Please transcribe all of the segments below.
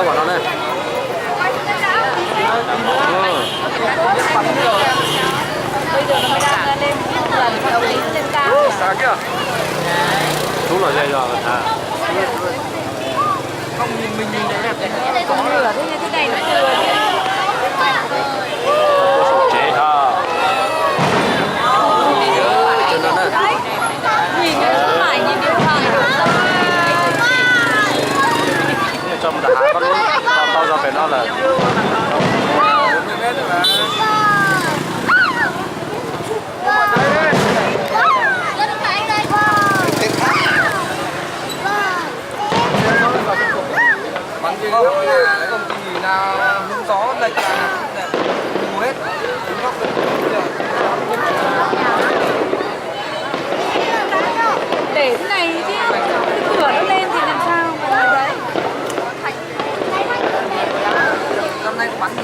Tab no ne. Tub los yog yog tsev hos. Tso mus nram hav, koj lub tau zog pem no lawm. Bắn gì không? Công ty là hôm gió lệch là mù hết. Để thế này chứ, cái cửa nó lên thì làm sao mà đấy. Năm nay có bắn gì?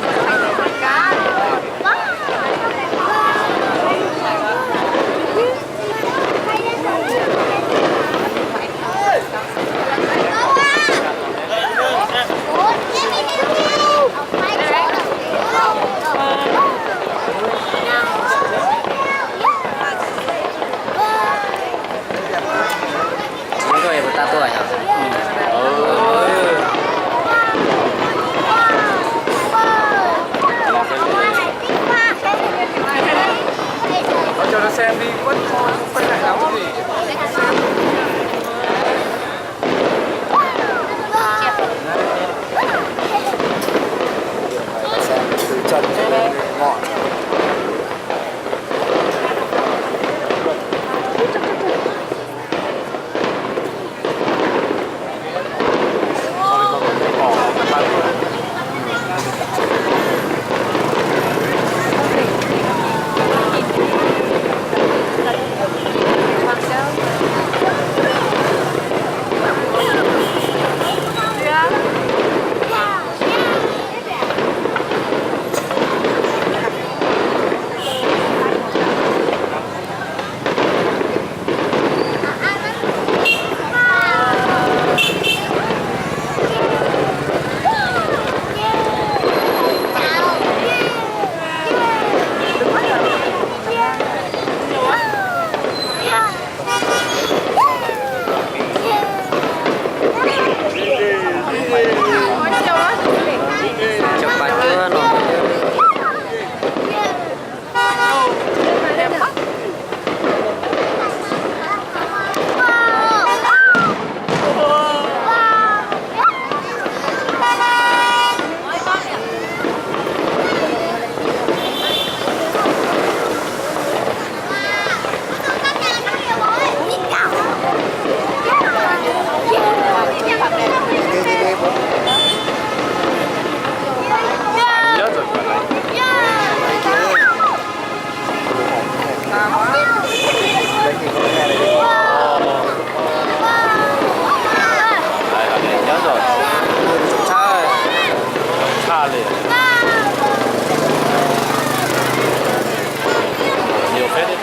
Cho nó xem đi, vẫn không phải là lắm gì. Xem từ trần cho đến ngọn. Cov pas cuab no. Nyob zoo. Tshaj li. Nhiều phết đấy.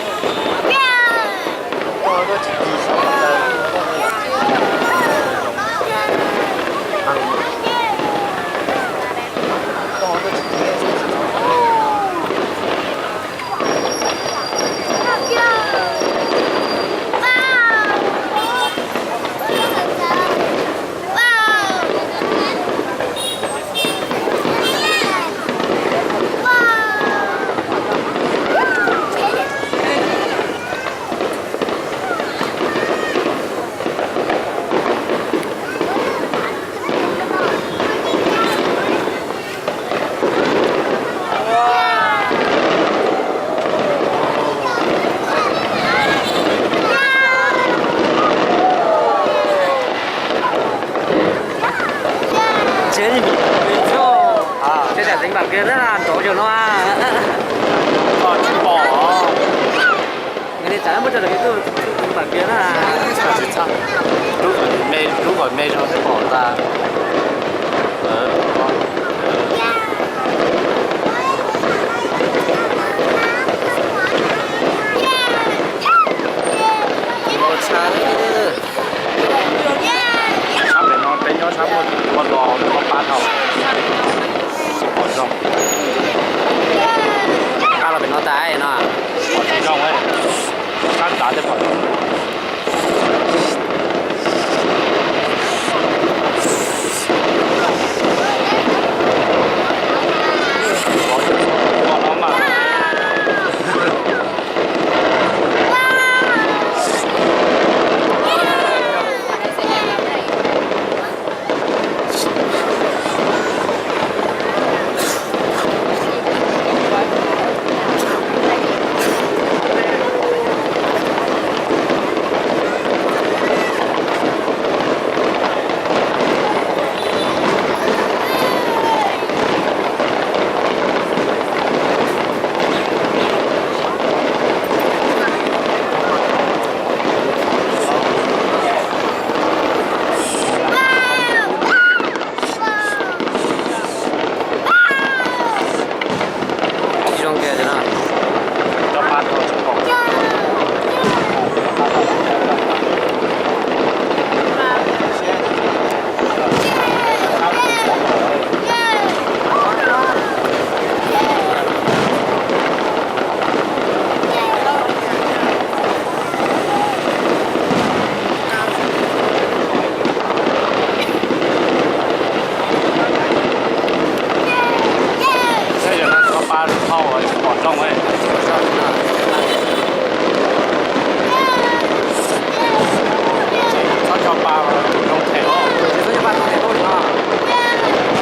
Tsev, tsev tam teev pam kiag na, nrov zaum no. Koj tsis pom. Nws li tsam muab tso rau YouTube tam kiag na. Tsis txhob, rub kom me, rub kom me rau thiaj pom tas. Sab pem no peb nyob sab muaj tua los tua pab thaum Qab los pem no tas no. Pom zoo zoo, qab tav tej pom zoo. Zoo tiag tiag no. Txhob pa dhau, tsis pom zoo. Txhob tso pa zoo them os.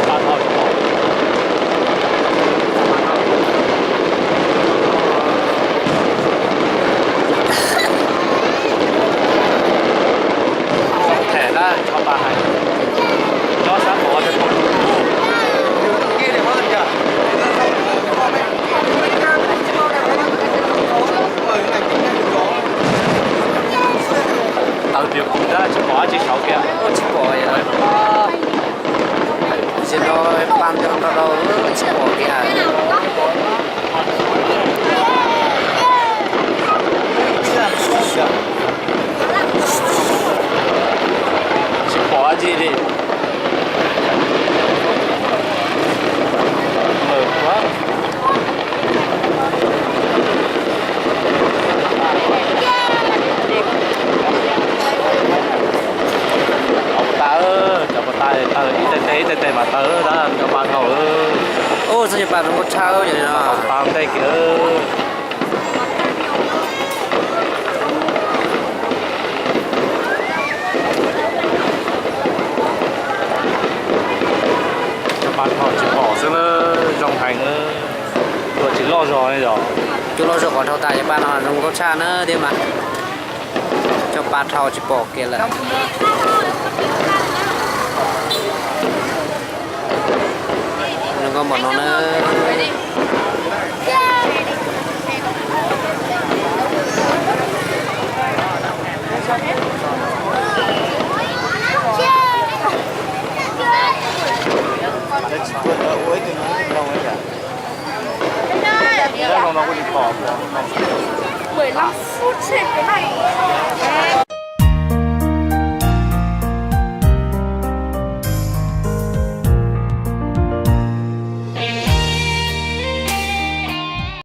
Pa dhau. Them na, tso pa hais. Nyob sab tod thiaj pom. Tawv tias kuv tab tsis pom dab tsi saud kiag. Tsis pom. Tsis no pa nrog nrog rau tsis pom kiag. Tsis pom dab tsi li. Lawm kuab. Cov pas tas, cov pas tas tawg ib teg teg ib teg teg mas tawg tab, cov pas dhau. Ub, txhob cov pas zoo nkauj tshaj no. Pas ntej kiag. Cov pas dhau tsis pom xwb na, zoo heev. Cua tsis loj zog ne yom. Cua loj zog qhov dhau tas cov pas no zoo nkauj tshaj na thiab mas. Cov pas dhau tsis pom kiag lawm. Zoo nkauj npaum no na.